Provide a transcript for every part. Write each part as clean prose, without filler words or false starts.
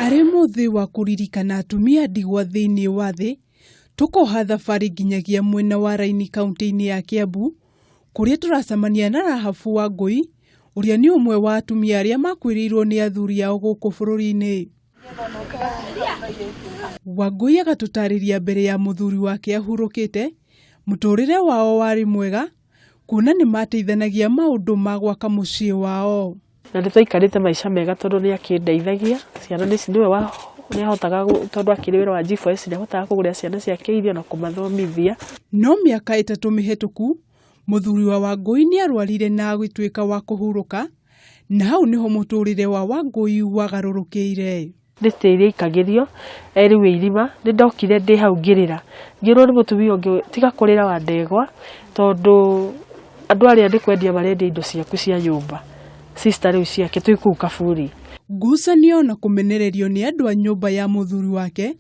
Arĩ mũthĩ wa kũririkana atumia ndigwa thĩinĩ wa thĩ, tũkoha thabarĩ nginyagia mwena wa Raini kaunti-inĩ ya Kiambu, kũrĩa tũracemania na Rahabu Wangũi, ũrĩa nĩ ũmwe wa atumia arĩa makuĩrĩirwo nĩ athuri ao gũkũ bũrũri-inĩ. Wangũi agatũtarĩria mbere ya mũthuri wake ahurũkĩte, mũtũrĩre wao warĩ mwega, kuona nĩ mateithanagia maũndũ ma gwaka mũciĩ wao. Na nĩ twaikarĩte maica mega tondũ nĩ akĩndeithagia, ciana nĩwe nĩ ahotaga tondũ akĩrĩ wĩra wa G4S nĩ ahotaga kũgũrĩra ciana ciake irio na kũmathomithia. No mĩaka 3 mĩhetũku, mũthuri wa Wangũi nĩ arwarire na agĩtuĩka wa kũhurũka, na hau nĩho mũtũrĩre wa Wangũi wagarũrũkĩire. Nĩ tĩri aikagĩrio erĩ wĩ irima, nĩ ndokire ndĩ hau ngĩrĩra, ngĩrwo nĩ mũtumia ũngĩ tiga kũrĩra wa ndegwa, tondũ andũ arĩa nĩ kwendia marendia indo ciaku cia nyũmba, sister rĩu ciake twĩ kũu kaburi. Ngucanio na kũmenererio nĩ andũ a nyũmba ya mũthuri wake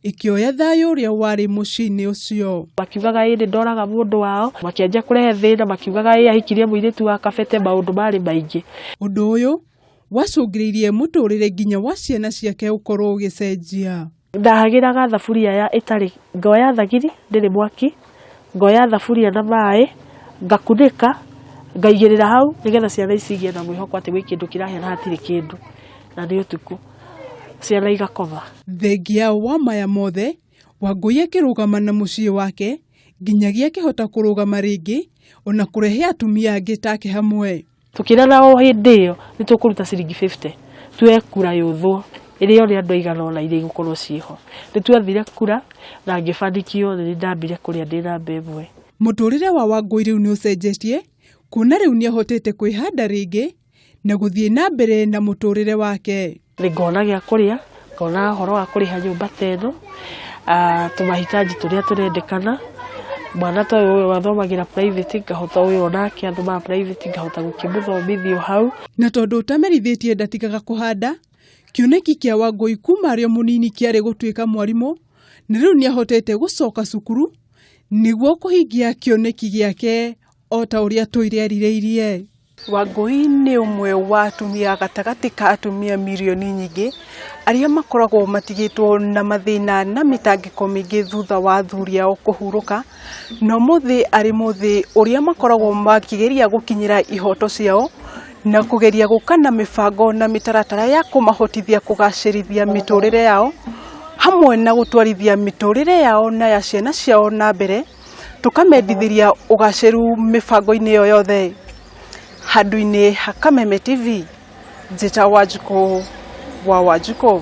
ikĩoya thayũ ũrĩa warĩ mũciĩ-inĩ ũcio. Makiugaga ĩ nĩ ndoraga mũndũ wao, makĩanjia kũrehe thĩna, makiugaga ĩ ahikirie mũirĩtu wa kabete, maũndũ marĩ maingĩ. Ũndũ ũyũ wacũngĩrĩirie mũtũrĩre nginya wa ciana ciake ũkorwo ũgĩcenjia. Ndahagĩraga thaburia ya ĩtarĩ, ngoya thagiri ndĩrĩ mwaki, ngoya thaburia na maĩ, ngakunĩka, ngaigĩrĩra hau nĩgetha ciana ici igĩe na mwĩhoko atĩ gwĩ kĩndũ kĩrahĩa na hatirĩ kĩndũ, na nĩ ũtukũ, ciana igakoma. Thengia wa maya mothe, Wangũi akĩrũgama na mũciĩ wake nginyagia akĩhota kũrũgama rĩngĩ ona kũrehe atumia angĩ take hamwe. Tukĩrana o hĩndĩ ĩyo nĩ tũkũruta ciringi 50 tuoe kura yũthwo ĩrĩo nĩ andũ aigana ũna iria igũkorwo ciĩho. Nĩ twathire kura na ngĩbanikiwo nĩ ndambire kũrĩa ndĩ namba 1. Mũtũrĩre wa Wangũi rĩu nĩ ũcenjetie kuona rĩu nĩ ahotete kwĩhanda rĩngĩ na gũthiĩ na mbere na mũtũrĩre wake. Nĩ ngona gĩa kũrĩa, ngona ũhoro wa kũrĩha nyũmba ta ĩno, tũmahitaji tũrĩa tũrendekana, mwana ta ũyũ athomagĩra private ngahota ũyũ onake athomaga private ngahota gũkĩmũthomithia o hau. Na tondũ ũtamerithĩtie ndatigaga kũhanda, kĩoneki kĩa Wangũi kuma arĩ o mũnini kĩarĩ gũtuĩka mwarimũ, na rĩu nĩ ahotete gũcoka cukuru nĩguo kũhingia kĩoneki gĩake o ta ũrĩa tũire erirĩirie. Wangũi nĩ ũmwe wa atumia gatagatĩ ka atumia mirioni nyingĩ arĩa makoragwo matigĩtwo na mathĩna na mĩtangĩko mĩingĩ thutha wa athuri ao kũhurũka, na ũmũthĩ arĩ mũthĩ ũrĩa makoragwo makĩgeria gũkinyĩra ihoto ciao na kũgeria gũka na mĩbango na mĩtaratara ya kũmahotithia kũgacĩrithia mĩtũrĩre yao hamwe na gũtwarithia mĩtũrĩre yao na ya ciana ciao na mbere, tũkamendithĩria ũgacĩru mĩbango-inĩ ĩyo yothe. Handũ-inĩ ha Kameme TV, njĩta Wanjikũ wa Wanjikũ.